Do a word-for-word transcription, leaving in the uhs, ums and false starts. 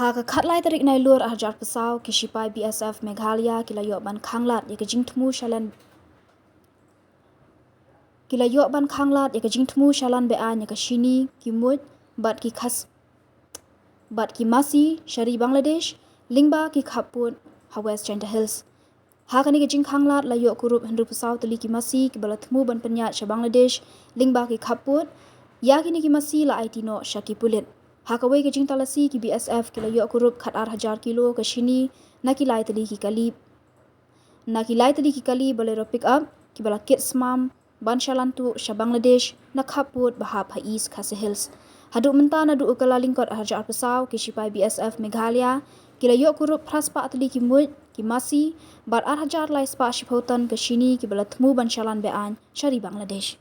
Ha ka khatlai tarik Nailur arhajar arphew saw, ki shipai B S F Meghalaya ki la ïoh ban khanglad ïa ka jingthmu shalan ki la ïoh ban khanglad ïa ka jingthmu shalan beaiñ ïa ka shini, ki muid bad ki khas bad ki masi sha ri Bangladesh lyngba ki khappud ha West Jaintia Hills. Ha kane ka jingkhanglad la ïoh kurup hynriewphew saw tylli ki masi kiba la thmu ban pynïaid sha Bangladesh lyngba ki khappud. Ïa kine ki masi la aiti noh sha ki pulit. Ha kawei ka jingtalasi, ki B S F ki la ïoh kurup khatar hajar kilo ka shini na ki lai tylli ki kali na ki lai tylli ki kali Bolero pickup kiba la kit smam ban shalan tuh sha Bangladesh na khappud ba hap ha East Khasi Hills. Haduh mynta, naduh u Kyllalyngkot arhajar arphew saw, ki shipai B S F Meghalaya ki la ïoh kurup phra spah tylli ki muid, ki masi bad arhajar lai spah shiphew ton ka shini kiba la thmu ban shalan beaiñ sha ri Bangladesh.